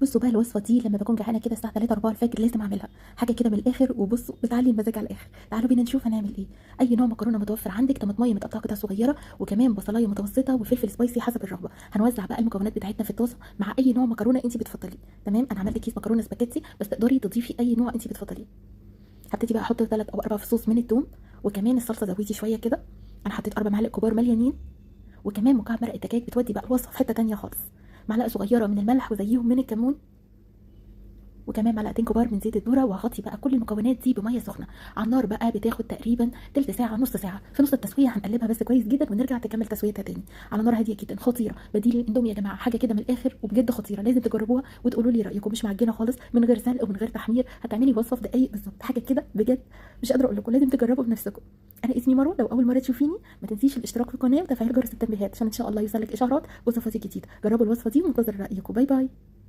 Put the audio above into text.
بصوا بقى الوصفة دي لما بكون جعانة كده الساعة 3 4 الفجر لازم اعملها، حاجة كده من الاخر. وبصوا بتعلي المزاج على الاخر. تعالوا بينا نشوف هنعمل ايه. اي نوع مكرونه متوفر عندك، طماطميه متقطعه قطع صغيرة، وكمان بصلايه متوسطه، وفلفل spicy حسب الرغبة. هنوزع بقى المكونات بتاعتنا في الطاسه مع اي نوع مكرونه انت بتفضليه. تمام، انا عملت كيس مكرونه سباكيتي، بس تقدري تضيفي اي نوع انت بتفضليه. هبتدي بقى احط 3 او 4 فصوص من الثوم، وكمان الصلصه زودي شوية كده. انا حطيت 4 معالق كبار مليانين، وكمان مكعب مرق الدجاج بتودي بقى الوصفة في حتة ثانية خالص. معلقه صغيرة من الملح وزيهم من الكمون، وكمان معلقتين كبار من زيت الذرة. وهغطي بقى كل المكونات دي بميه سخنة على النار بقى. بتاخد تقريبا تلت ساعة نص ساعة. في نص التسوية هنقلبها بس كويس جدا، ونرجع تكمل تسويتها تاني على نار هادية جدا. خطيرة، بديل الاندومي يا جماعة، حاجة كده من الاخر وبجد خطيرة. لازم تجربوها وتقولوا لي رايكم. مش معجنه خالص، من غير سلق ومن غير تحمير، هتعملي وصفه في دقايق بالظبط. حاجة كده بجد مش قادرة اقول لكم، لازم تجربوا بنفسكم. انا اسمي مروه، لو اول مرة تشوفيني ما تنسيش الاشتراك في القناة وتفعيل جرس التنبيهات عشان ان شاء الله يوصلك اشعارات وصفاتي الجديدة. جربوا الوصفة دي ومنتظر رايكم. bye bye.